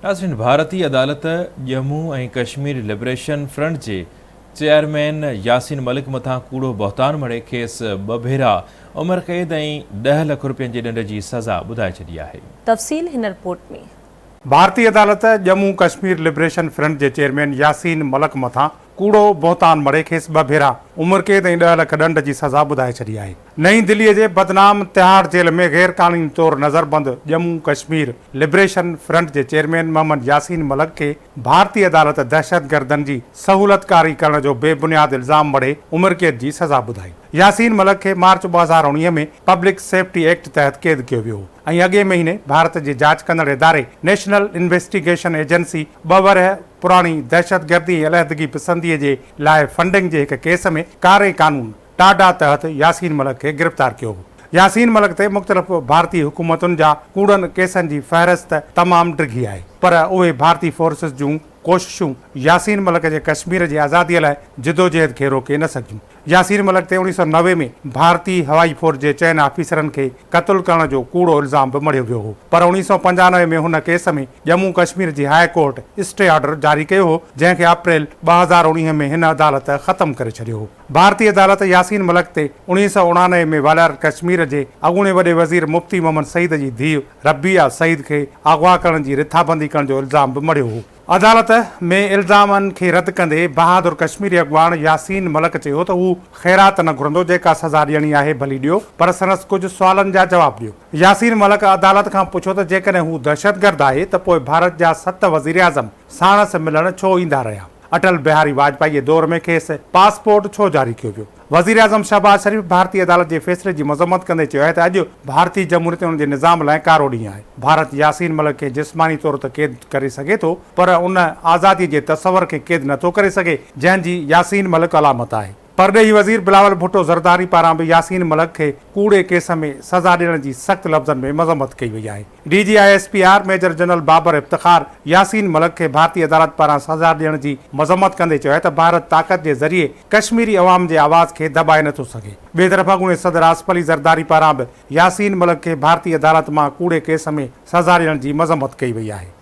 ناظرين ڀارتي عدالت ڄمون ۽ ڪشمير لبريشن فرنٽ جي چيئرمين ياسين ملڪ مٿان ڪوڙو بهتان مڙهي کيس ٻه ڀيرا عمر قيد ۽ 10 لک رپين جي ڏنڊ جي سزا ٻڌائي ڇڏي آهي. تفصيل هن رپورٽ ۾. ڀارتي عدالت ڄمون ڪشمير لبريشن فرنٽ جي چيئرمين ياسين ملڪ مٿان ڪوڙو بهتان مڙهي کيس ٻه ڀيرا عمر قيد ۽ 10 لک ڏنڊ جي سزا ٻڌائي ڇڏي آهي. نئين دهليء جي بدنام تهاڙ جيل ۾ غير قانوني طور نظربند ڄمون ڪشمير لبريشن فرنٽ جي چيئرمين محمد ياسين ملڪ کي ڀارتي عدالت دهشتگردن جي سهولتڪاري ڪرڻ جو بي بنياد الزام مڙهي عمر قيد جي سزا ٻڌائي. ياسين ملڪ کي مارچ 2019 ۾ پبلڪ سيفٽي ايڪٽ تحت قيد ڪيو ويو هو ۽ اڳئين مهيني ڀارت جي جاچ ڪندڙ اداري نيشنل انويسٽيگيشن ايجنسي ٻه ورهيه پراڻي دهشتگردي ۽ عليحدگي پسندي جي لاء فنڊنگ جي هڪ ڪيس ۾ ڪاري قانون ٽاڊا تحت ياسين ملڪ کي گرفتار ڪيو هو. ياسين ملڪ تي مختلف ڀارتي حڪومتن جا ڪوڙن ڪيسن جي فهرست تمام ڊگهي آهي پر اهي ڀارتي فورسز جون ڪوششون ياسين ملڪ جي ڪشمير جي آزادي لاء جدوجهد کي روڪي نه سگهيون. ياسين ملڪ تي 1990 ۾ ڀارتي هوائي فوج جي چئن آفيسرن کي قتل ڪرڻ جو ڪوڙو الزام به مڙهيو ويو هو پر 1995 ۾ هن ڪيس ۾ ڄمون ڪشمير جي هاء ڪورٽ اسٽي آرڊر جاري ڪيو هو جنهن کي اپريل 2019 ۾ هن عدالت ختم ڪري ڇڏيو هو. ڀارتي عدالت ياسين ملڪ تي 1999 ۾ والاريل ڪشمير جي اڳوڻي وڏي وزير مفتي محمد سعيد جي ڌيء ربيعه سعيد کي اغوا ڪرڻ جي رٿابندي ڪرڻ جو الزام به مڙهيو هو. عدالت ۾ الزامن کي رد ڪندي بهادر ڪشميري اڳواڻ ياسين ملڪ چيو ته هو خيرات نه گهرندو، جيڪا سزا ڏيڻي آهي ڀلي ڏيو پر سندس ڪجهه سوالن جا جواب ڏيو. ياسين ملڪ عدالت کان پڇيو ته جيڪڏهن هو دهشتگرد آهي ته پوء ڀارت جا ست وزيراعظم ساڻس ملڻ ڇو ايندا رهيا؟ اٽل بهاري واجپائي جي دور ۾ کيس پاسپورٽ ڇو جاري ڪيو ويو؟ وزيراعظم شهباز شريف ڀارتي عدالت جي فيصلي جي مذمت ڪندي چيو آهي ته اڄ ڀارتي جمهوريت ۽ ان جي نظام لاء ڪارو ڏينهن آهي، ڀارت ياسين ملڪ کي جسماني طور ته قيد ڪري سگهي ٿو پر ان آزادي جي تصور کي قيد نٿو ڪري سگهي جنهن جي ياسين ملڪ علامت آهي. پرڏيهي وزير بلاول ڀٽو زرداري پاران به ياسين ملڪ کي ڪوڙي ڪيس ۾ سزا ڏيڻ جي سخت لفظن ۾ مذمت ڪئي وئي آهي. D G I S P R major general Babar Iftikhar Yasin Malik کي ڀارتي عدالت پاران سزا ڏيڻ جي مذمت ڪندي چيو آهي ته ڀارت طاقت جي ذريعي ڪشميري عوام جي آواز کي دٻائي نٿو سگهي. ٻئي طرف اڳوڻي صدر آصف علي زرداري پاران به ياسين ملڪ کي ڀارتي عدالت مان ڪوڙي ڪيس ۾ سزا ڏيڻ جي مذمت ڪئي وئي آهي.